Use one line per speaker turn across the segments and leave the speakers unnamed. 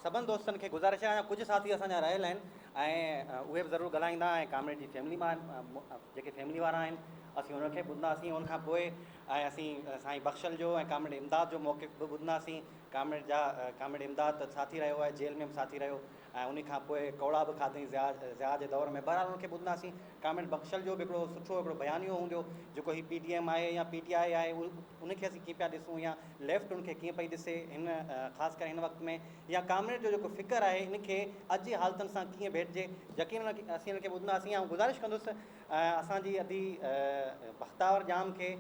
سڀن دوستن کي گذارش آهي اڃا ڪجهه ساٿي اسان جا رهيل آهن ۽ اهي به ضرور ڳالهائيندا ۽ ڪامريڊ جي فيملي مان جيڪي فيملي وارا آهن اسين انهن کي ٻڌنداسين ان کان پوء ۽ اسين سائين بخشل جو ۽ ڪامريڊ امداد جو موقف به ٻڌنداسين ڪامريڊ جا ڪامريڊ امداد ته ساٿي رهيو آهي جيل ۾ به ساٿي رهيو ۽ انهي کان پوء ڪوڙا به کاڌائين ضياء ضياء جي دور ۾ بهرحال ان کي ٻڌنداسين ڪامريڊ بخشل جو به هڪڙو سٺو هڪڙو بيانيو هوندو جيڪو هي پي ڊي ايم آهي يا پي ٽي آء آهي ان کي اسين ڪيئن پيا ڏسون يا ليفٽ ان کي ڪيئن پئي ڏسي هن خاص ڪري هن وقت ۾ يا ڪامريڊ جو جيڪو فڪر آهي ان کي اڄ جي حالتن سان ڪيئن ڀيٽجي يقينن اسين ان کي ٻڌنداسين آئون گذارش ڪندس اسان جي ادي بختاور ڄام کي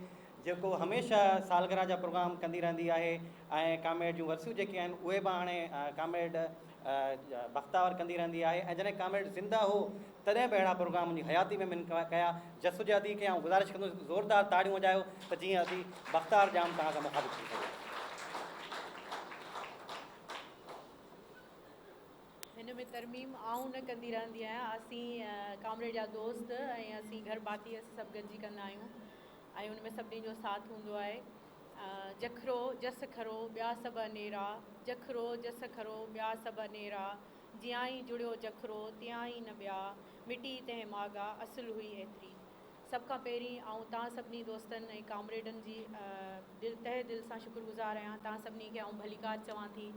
جيڪو هميشه سالگرهه جا پروگرام ڪندي رهندي آهي ۽ ڪامريڊ جون ورسيون جيڪي آهن اهي به هاڻي ڪامريڊ بختاور ڪندي رهندي آهي ۽ جڏهن ڪامريڊ زنده هو تڏهن به اهڙا پروگرام ان جي حياتي ۾ به هن ڪيا. جس هجي ادي کي آئون گذارش ڪندس زوردار تاڙيون وڄايو ته جيئن ادي بختاور ڄام توهان سان مخاطب ٿي سگهي.
هن ۾ ترميم آئون نه ڪندي رهندي آهيان اسين ڪامريڊ جا دوست ۽ اسين گهر ڀاتي اسين سڀ گڏجي ڪندا آهيون ۽ ان ۾ سڀني جو ساٿ هوندو آهي. جکرو جس کرو ٻيا سڀ انيرا، جکرو جس کرو ٻيا سڀ انيرا، جيان ئي جڙيو جکرو تيان ئي نه ٻيا، مٽي تنهن ماڳا اصل هئي ايتري. سڀ کان پهرين آئون توهان سڀني دوستن ۽ ڪامريڊن جي دل تهه دل سان شڪر گذار آهيان توهان سڀني کي آئون ڀليڪار چوان ٿي.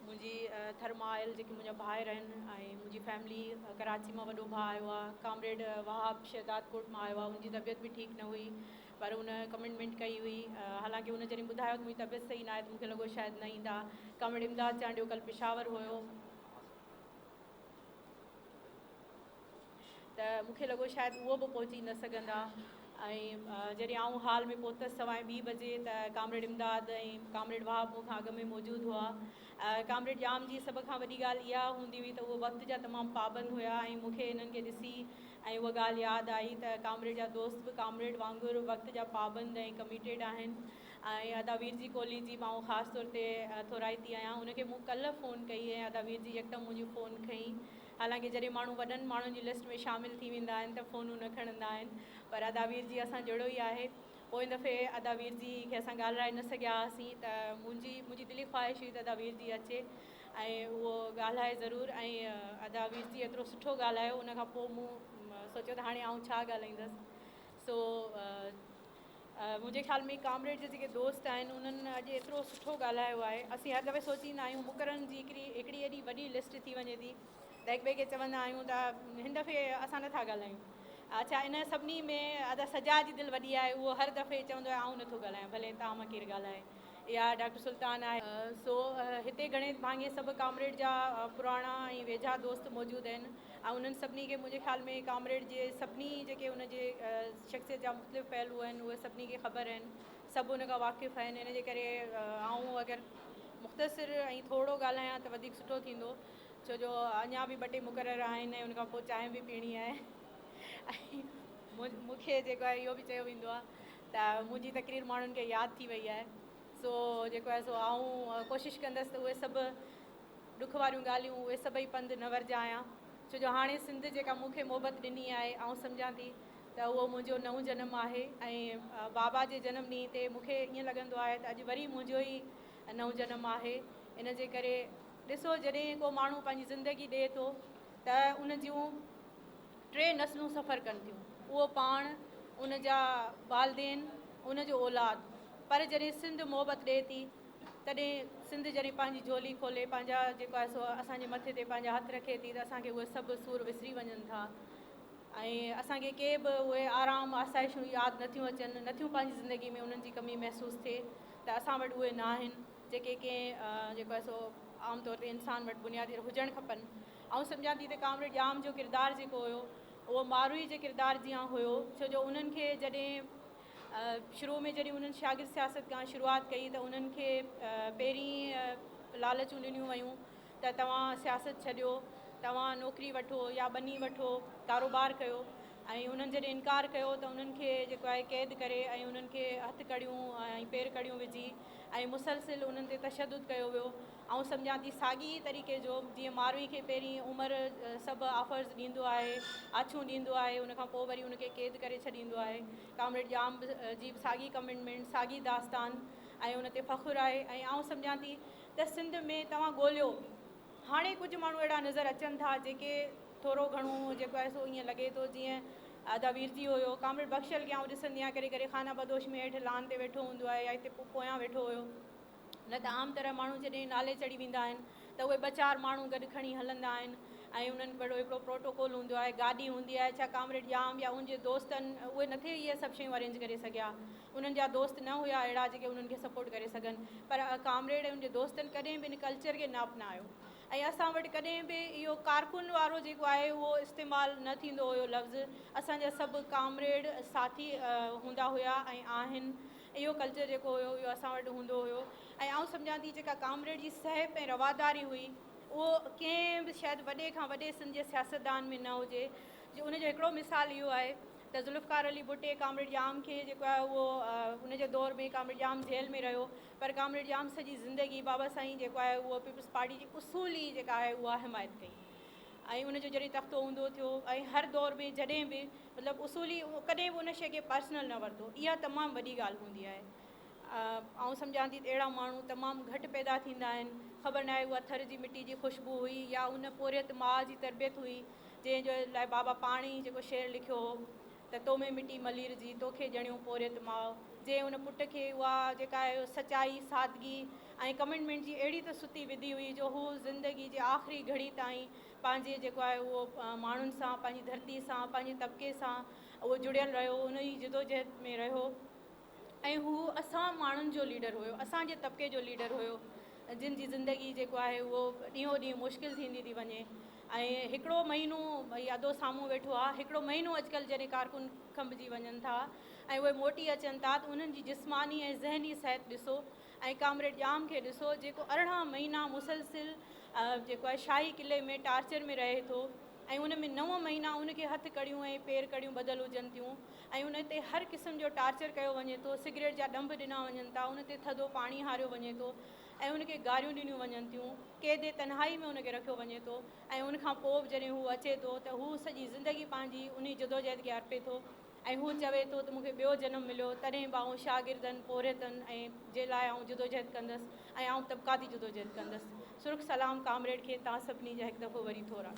منهنجي ٿر مان آيل جيڪي منهنجا ڀائر آهن ۽ منهنجي فيملي ڪراچي مان وڏو ڀاء آيو آهي ڪامريڊ وهاب شهدادڪوٽ مان آيو آهي ان جي طبيعت به ٺيڪ نه هئي پر ان ڪمٽمينٽ ڪئي هئي حالانڪه ان جڏهن ٻڌايو ته منهنجي طبيعت صحيح نه آهي ته مون کي لڳو شايد نه ايندا ڪامريڊ امداد چانڊيو ڪل پشاور هيو ته مون کي لڳو شايد اهو به پهچي نه سگهندا ۽ جڏهن آئون هال ۾ پهتس سوائين ٻي بجي ته ڪامريڊ امداد ۽ ڪامريڊ وهاب مون کان اڳ ۾ موجود هئا. ڪامريڊ ڄام جي سڀ کان وڏي ڳالهه اها هوندي هئي ته اهو وقت جا تمام پابند هيا ۽ مون کي انهن کي ڏسي ۽ اها ڳالهه ياد آئي ته ڪامريڊ جا دوست به ڪامريڊ وانگر وقت جا پابند ۽ ڪميٽيڊ آهن ۽ ادا ويرجي ڪولهي جي به آئون خاص طور تي ٿورائتي آهيان ان کي مون ڪلهه فون ڪئي ۽ ادا ويرجي يڪدم منهنجي فون کنئي حالانڪه جڏهن ماڻهو وڏن ماڻهن جي لسٽ ۾ شامل ٿي ويندا آهن ته فونون نه کڻندا آهن پر ادا وير جي اسان جهڙو ئي آهي. پوئين دفعي ادا وير جي کي اسان ڳالهرائي نه سگهيا هئاسين ته منهنجي منهنجي دلي خواهش هئي ته ادا وير جي اچي ۽ اهو ڳالهائي ضرور ۽ ادا وير جي ايترو سٺو ڳالهايو ان کان پوء مون سوچيو ته هاڻي آئون ڇا ڳالهائيندس سو منهنجي خيال ۾ ڪامريڊ جا جيڪي دوست آهن انهن اڄ ايترو سٺو ڳالهايو آهي اسين هر دفعي سوچيندا آهيون مقررن جي هڪڙي هڪڙي ايڏي وڏي لسٽ ٿي وڃي ٿي ته هڪ ٻئي کي چوندا آهيون ته هن دفعي اسان نٿا ڳالهايون اڇا ان سڀني ۾ ادا سجاد جي دل وڏي آهي اهو هر دفعي چوندو آهي آئون نٿو ڳالهايان ڀلي توهان مان ڪير ڳالهائي يا ڊاڪٽر سلطان آهي. سو هتي گهڻي ڀاڱي سڀ ڪامريڊ جا پراڻا ۽ ويجها دوست موجود آهن ۽ انهن سڀني کي منهنجي خيال ۾ ڪامريڊ جي سڀني جيڪي ان جي شخصيت جا مختلف پهلو آهن اهي سڀني کي خبر آهن سڀ ان کان واقف آهن ان جي ڪري آئون اگر مختصر ۽ ٿورو ڳالهايان ته وڌيڪ سٺو ٿيندو ڇو جو اڃا به ٻه ٽي مقرر آهن ۽ ان کان پوء چانهه به پيئڻي آهي ۽ مون کي جيڪو آهي اهو به چيو ويندو آهي ته منهنجي تقرير ماڻهن کي ياد ٿي وئي آهي سو جيڪو آهي سو آئون ڪوشش ڪندس ته اهي سڀ ڏک واريون ڳالهيون اهي سڀئي پنڌ نه ورجايان ڇو جو هاڻي سنڌ جيڪا مون کي محبت ڏني آهي آئون سمجهان ٿي ته اهو منهنجو نئون جنم آهي ۽ بابا جي جنم ڏينهن تي مون کي ائين لڳندو آهي ته اڄ وري منهنجو ئي نئون جنم آهي ان جي ڪري ڏسو جڏهن ڪو ماڻهو پنهنجي زندگي ڏئي ٿو ته ان جون ٽي نسلون سفر ڪن ٿيون، اهو پاڻ، ان جا والدين، ان جو اولاد. پر جڏهن سنڌ محبت ڏئي ٿي، تڏهن سنڌ جڏهن پنهنجي جهولي کولي پنهنجا جيڪو آهي سو اسان جي مٿي تي پنهنجا هٿ رکي ٿي ته اسان کي اهي سڀ سور وسري وڃن ٿا ۽ اسان کي ڪي به اهي آرام آسائشون ياد نٿيون اچن، نٿيون پنهنجي زندگي ۾ انهن جي ڪمي محسوس ٿئي ته اسان وٽ اهي نه آهن جيڪي ڪنهن جيڪو آهي سو عام طور تي انسان وٽ بنيادي هجڻ کپن. آئون سمجهان ٿي ته ڪامريڊ ڄام جو ڪردار جيڪو هيو اهو ماروئي جي ڪردار جيان هيو ڇو جو انهن کي جڏهن شروع ۾ جڏهن انهن شاگرد سياست کان شروعات ڪئي ته انهن کي پهرين لالچون ڏنيون ويون ته توهان سياست ڇڏيو توهان نوڪري وٺو يا ٻني وٺو ڪاروبار ڪيو ۽ انهن جڏهن انڪار ڪيو ته انهن کي جيڪو آهي قيد ڪري ۽ انهن کي هٿ ڪڙيون ۽ پير ڪڙيون وجهي ۽ مسلسل انهن تي تشدد ڪيو ويو آئون سمجهان ٿي ساڳي ئي طريقي جو جيئن ماروي کي پهرين عمر سڀ آفرز ڏيندو آهي، آڇون ڏيندو آهي، ان کان پوء وري ان کي قيد ڪري ڇڏيندو آهي. ڪامريڊ ڄام جي به ساڳي ڪمٽمينٽ، ساڳي داستان ۽ ان تي فخر آهي ۽ آئون سمجهان ٿي ته سنڌ ۾ توهان ڳوليو هاڻي ڪجهه ماڻهو اهڙا نظر اچن ٿا جيڪي ٿورو گهڻو جيڪو آهي سو ائين لڳي ٿو جيئن ادا ويرجي هيو، ڪامريڊ بخشل کي آئون ڏسندي آهيان ڪڏهن ڪڏهن خانه بدوش ۾ هيٺ لان تي ويٺو هوندو آهي يا هتي پويان ويٺو هيو. نه ته عام طرح ماڻهو جڏهن نالي چڙهي ويندا آهن ته اهي ٻه چار ماڻهو گڏ کڻي هلندا آهن ۽ انهن وٽ هڪڙو پروٽوڪول هوندو آهي، گاڏي هوندي آهي، ڇا ڪامريڊ ڄام يا ان جي دوستن اهي نٿي اهي سڀ شيون ارينج ڪري سگهيا. انهن جا دوست نه هيا اهڙا جيڪي انهن کي سپورٽ ڪري سگهن پر ڪامريڊ ۽ ان جي دوستن ڪڏهن به ان ڪلچر کي نه اپنايو ۽ اسان وٽ ڪڏهن به اهو ڪارڪن وارو جيڪو آهي اهو استعمال نه ٿيندو هيو لفظ اسان جا سڀ ڪامريڊ ساٿي هوندا هيا ۽ آهن اهو ڪلچر جيڪو هيو اهو اسان وٽ هوندو هيو ۽ آئون سمجهان ٿي جيڪا ڪامريڊ جي سهپ ۽ رواداري هئي اهو ڪنهن به شايد وڏي کان وڏي سنڌ جي سياستدان ۾ نه هجي جو ان جو هڪڙو مثال اهو آهي ته ذوالفقار علي ڀٽي ڪامريڊ ڄام کي جيڪو آهي اهو ان جي دور ۾ ڪامريڊ ڄام جيل ۾ رهيو پر ڪامريڊ ڄام سڄي زندگي بابا سائين جيڪو آهي اهو پيپلز پارٽي جي اصولي جيڪا آهي اها حمايت ڪئي ۽ ان جو جڏهن تختو اونڌو ٿيو ۽ هر دور ۾ جڏهن به مطلب اصولي ڪڏهن به ان شيء کي پرسنل نه ورتو اها تمام وڏي ڳالهه هوندي آهي آئون سمجهان ٿي ته اهڙا ماڻهو تمام گهٽ پيدا ٿيندا آهن خبر ناهي اها ٿر جي مٽي جي خوشبو هئي يا ان پورهيت ماء جي تربيت هئي جنهن جي لاء بابا پاڻ ئي جيڪو شعر لکيو هو ته تو ۾ مٽي ملير جي، توکي ڄڻيو پورهيت ماء، جنهن ان پٽ کي اها جيڪا آهي سچائي، سادگي ۽ ڪمٽمينٽ جي اهڙي ته ستي وڌي هئي جو هو زندگي جي آخري گهڙي تائين پنهنجي جيڪو آهي اهو ماڻهن سان، پنهنجي ڌرتي سان، پنهنجي طبقي سان اهو جڙيل رهيو، ان ئي جدوجهد ۾ رهيو ۽ هو اسان ماڻهن جو ليڊر هيو، اسان جي طبقي جو ليڊر هيو، جن جي زندگي جيڪو آهي اهو ڏينهون ڏينهن مشڪل ٿيندي ٿي وڃي ۽ هڪڙو مهينو ڀئي ادو سامهون ويٺو آهي، هڪڙو مهينو اڄڪلهه جڏهن ڪارڪن کنڀجي وڃن ٿا ۽ اهي موٽي اچن ٿا ته انهن جي جسماني ۽ ذهني صحت ڏسو ۽ ڪامريڊ ڄام کي ڏسو جيڪو 18 مهينا مسلسل جيڪو آهي شاهي قلعي ۾ ٽارچر ۾ رهي ٿو ۽ ان ۾ نو مهينا ان کي هٿ ڪڙيون ۽ پير ڪڙيون ٻڌل هجن ٿيون ۽ ان تي هر قسم جو ٽارچر ڪيو وڃي ٿو، سگريٽ جا ڏنڀ ڏنا وڃن ٿا، ان تي ٿڌو پاڻي هاريو وڃي ٿو ۽ ان کي گاريون ڏنيون وڃن ٿيون، قيد تنهائي ۾ ان کي رکيو وڃي ٿو ۽ ان کان پوء به جڏهن هو اچي ٿو ته هو سڄي زندگي پنهنجي انهي جدوجهد کي ارپي ٿو ۽ هو چوي ٿو ته مون کي ٻيو جنم مليو تڏهن به آئون شاگردن، پورهيتن ۽ جي لاء آئون جدوجهد ڪندس ۽ آئون طبقاتي جدوجهد ڪندس. سرخ سلام ڪامريڊ کي توهان سڀني جا هڪ دفعو وري ٿورا.